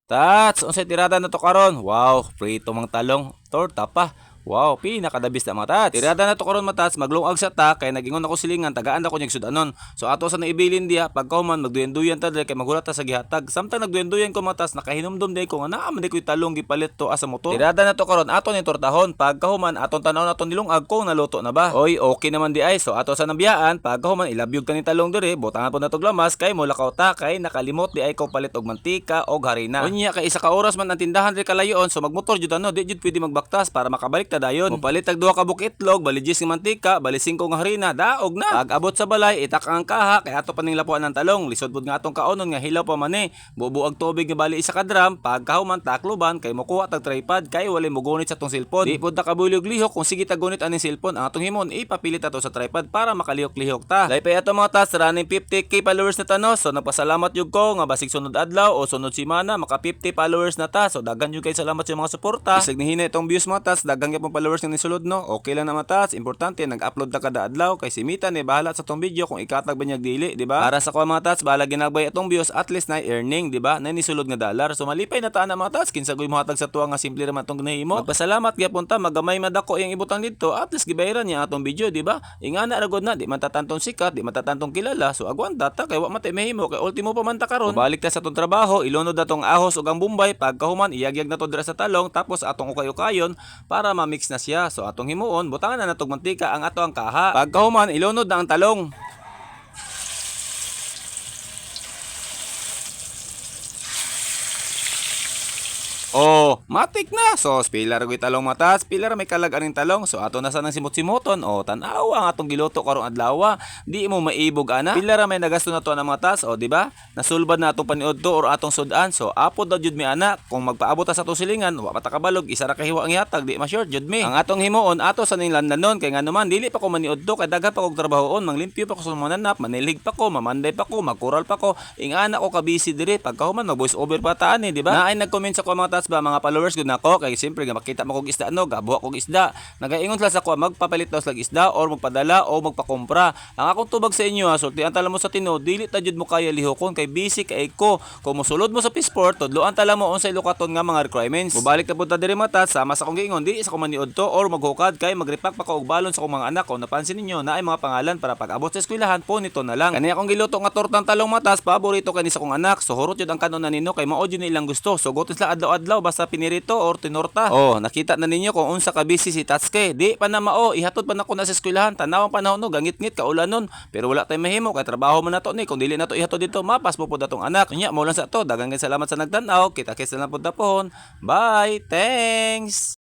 Tats, unsay tirada na to karon? Wow, prito mang talong, torta pa. Wow, pinakadabis na mga tats. Tirada na to karon, mga tats, maglungag sa ta kay nagingon ako silingan tagaan ako niyag sudanon. So ato sa naibilin diha, pagkahuman magduyan-duyan ta diri kay maghulat ta sa gihatag. Samtang nagduyan-duyan ko, mga tats, nakahinumdum diay ko nga naa man di ko'y talong gipalit to sa motor. Tirada na to karon, ato ni tortahon. Pagkahuman atong tan-awon aton nilungag kung naluto na ba. Oy, okay naman di ay. So ato sa nabiyaan, pagkahuman ilabyog ta ni talong diri, butangan po natog lamas kay mulakaw ta kay nakalimot di ay ko palit og mantika og harina. Unya kay isa ka oras man ang tindahan diri kalayoon, so magmotor jud ano, di jud pwede magbaktas para makabalik ta dayon. Mopalit tag duha ka buok itlog, bali 10 nga mantika, bali 5 nga harina, daog na. Pag abot sa balay, itak ang kaha kay ato pa ning lapuan ng talong. Lisod pud nga atong kaonon nga hilaw pa man eh. Bubuag tubig nga bali isa ka drum, pagkahuman takloban kay mokuha tag tripod kay walay mogunit sa atong cellphone. Di pud ta kabulog lihok kung sige ta gunit aning cellphone. Ang atong himon, ipapilit ato sa tripod para makalihok-lihok ta. Laypay ato, mga tats, running 50K followers na ta, no. So nagpasalamat jud ko nga basig sunod adlaw o sunod semana maka 50 followers na ta. So daghan jud kay salamat sa mga suporta. Bisag nihina itong views, mga tats, daghan gyud pong followers nga nisulod, no. Okay lang na, mga tats, importante nag-upload ta kada adlaw kay si Mita ni bahala sa tong video kung ikatag ba niya dili, di ba? Para sa ko, mga tats, bahala ginagbay atong views, at least na earning, di ba? Na nisulod nga dollar. So malipay na ta na, mga tats, kinsa goy mohatag sa tuwa nga simple ra man tong ginahimo. Magpasalamat gyapon ta, magamay madako iyang ibutang didto, at least gibayaran niya atong video, di ba? Ingana ra gud na, di man ta tantong sikat, di man ta tantong kilala. So agwanta ta kay wa man tay mahimo kay ultimo pa man ta karon. Balik ta sa atong trabaho, ilunod na tong ahos ug ang bombay, pagkahuman iyagyag na to dira sa talong, tapos atong ukay-ukayon para ma-mix na siya. So atong himuon, butangan na natog mantika ang ato ang kaha. Pagkahuman ilunod na ang talong. Oh, matik na. So, pila ra talong, mga tats, pila ra may kalag aning talong. So, ato na sa nang simot-simoton. O, tan-awa ang atong giluto karong adlaw. Di mo maibog ana. Pila ra may nagasto na to ang mga tats. O, di ba? Nasulbad na atong paniud to or atong sudan. So, apod na jud mi ana. Kung magpaabot ta sa atong silingan, wa pa ta kabalog, isa ra ka hiwa ang ihatag, di ma short jud mi. Ang atong himuon, ato sa ning landanon kay ngano man dili pa ko maniud to kay daghan pa kog trabahoon, manglimpyo pa ko sa mananap, manilig pa ko, mamanday pa ko, magkural pa ko. Ingana ko ka busy diri pagkahuman mag voice over pa ta ani, di ba? Naay nag-comment sa ko, mga tats ba, mga followers gud nako kay siyempre nga makita mo kog isda, no, gabuha kog isda. Nagaingon sila sa ko magpapalit daw sila isda or magpadala o magpakumpra. Ang akong tubag sa inyo ha, sultian ta lang mo sa tinuod, dili ta jud mo kaya lihokon kay busy kay ko. Kung mosulod mo sa passport, tudloan ta lang mo unsay lukaton nga mga requirements. Mubalik na pud ta diri, mga tats, sama sa akong giingon, dili sa ko maniud to or maghukad kay magrepack pa ko og balon sa akong mga anak. Kung napansin ninyo, naay mga pangalan para pag abot sa eskwelahan po nito na lang. Kani akong giluto nga tortang talong, mga tats, paborito kani sa akong anak. So hurot jud ang kanon na nino kay mao jud ni ilang gusto. So gusto sila adlaw-adlaw basta pinirito or tinorta. Oh, nakita na ninyo kung unsa ka busy si Tatsuke. Di pa na mao, ihatod pa nako na sa eskwelahan. Tanawang panahon no, gangit-ngit kaulanon. Pero wala tay mahimo kay trabaho man nato ni. Kung dili nato ihatod dito, mapas mo pud atong anak. Unya mo lang sa to. Daghang salamat sa nagtan-aw. Kita-kits na lang pud ta pohon. Bye. Thanks.